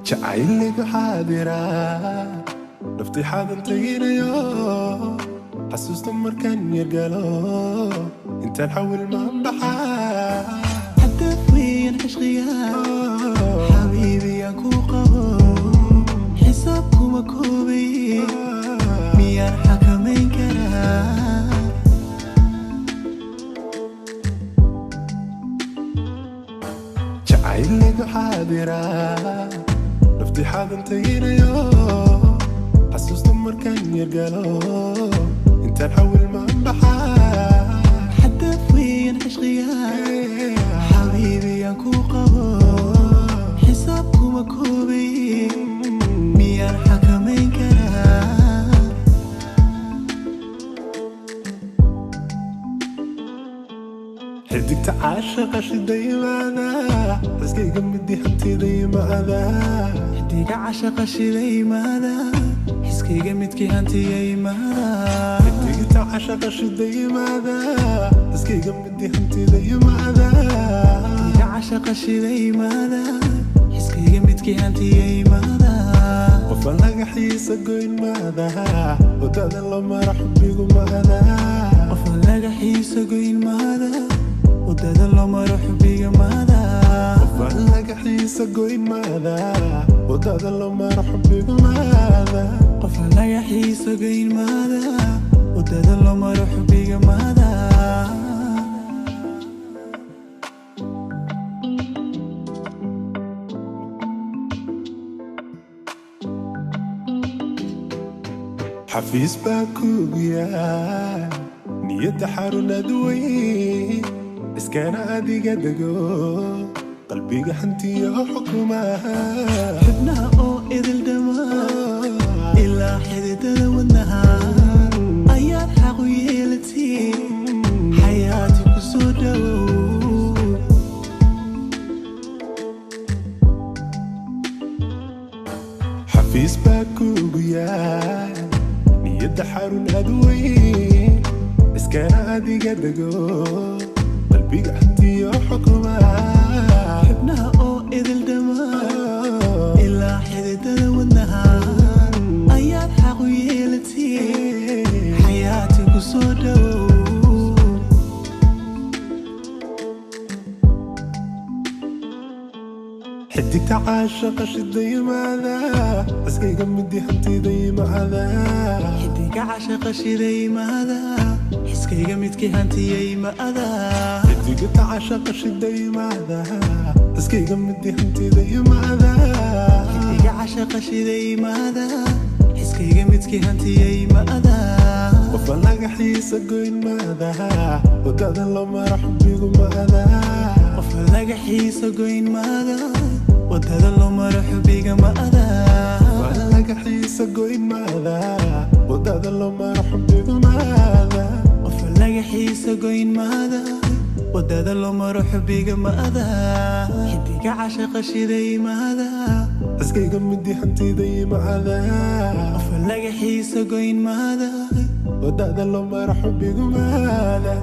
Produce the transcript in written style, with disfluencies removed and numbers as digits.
Jacayligu xaadira, nafti xaadantaynayo, xasuusta markaan yargalo, intaan xawil maan baxaa. Xadaf weyn cishqiga, xabiibi, aan ku qabo, xisaab kuma koobay, miyaan xakamayn karaa? Jacayligu xaadira, nafti xaadantaynayo, xasuusta markaan yargalo, intaan xawil maan baxaa. Xadaf weyn cishqiga, xabiibi, aan ku qabo, xisaab kuma koobay, miyaan xakamayn karaa? Xidigta caashaqa shidaymaada, xiskayga midi hantidaymaada. Xidiga cashaqa shidaymaada, xiskayga midkii hantiyaymaada. Xidigta caashaqa shidaymaada, xiskayga midi hantidaymaada. Xidiga cashaqa shidaymaada, xiskayga midkii hantiyaymaada. Qofaan laga xiisa goyn maada, wadada la mara xubbigu maada. Qofaan laga xiiso goyn maada, wadada loo maro xubbiga maada. Qofaan laga xiisa goyn maada, wadada la mara xubbigu maada. Qofaan laga xiiso goyn maada, wadada loo maro xubbiga maada. Xafiis baa kugu yaal niyadda, xarunad weyn, iskana adiga dego, qalbiga hantiyo xukumaha. Xubnaha oo idil dhammaan, ilaa xididada wadnaha, ayaad xaq u yeelatay, xayaati ku soo dhowow. Xafiis baa kugu yaal niyadda, xarun ad weyn, iskana adiga dego, qalbiga hantiyo xukumaha. Xubnaha oo idil dhammaan, ilaa xididada wadnaha, ayaad xaq u yeelatay, xayaati ku soo dhowow. Xidigta caashaqa shidaymaada, xiskayga midi hantidaymaada. Xidiga cashaqa shidaymaada, xiskayga midkii hantiyaymaada. Xidigta caashaqa shidaymaada, xiskayga midi hantidaymaada. Xidiga cashaqa shidaymaada, xiskayga midkii hantiyaymaada. Qofaan laga xiisa goyn maada, wadada la mara xubbigu maada. Qofa laga xiiso goyn maada, wadada loo maro xubbiga maada. Qofaan laga xiisa goyn maada, wadada loo mara xubbigu maada. Qofa laga xiiso goyn maada, wadada loo maro xubbiga maada. Xidiga cashaqa shidaymaada, Xiskayga midi hantidaymaada. Qofa laga xiiso goyn maada, Wadada loo mara xubbigu maada.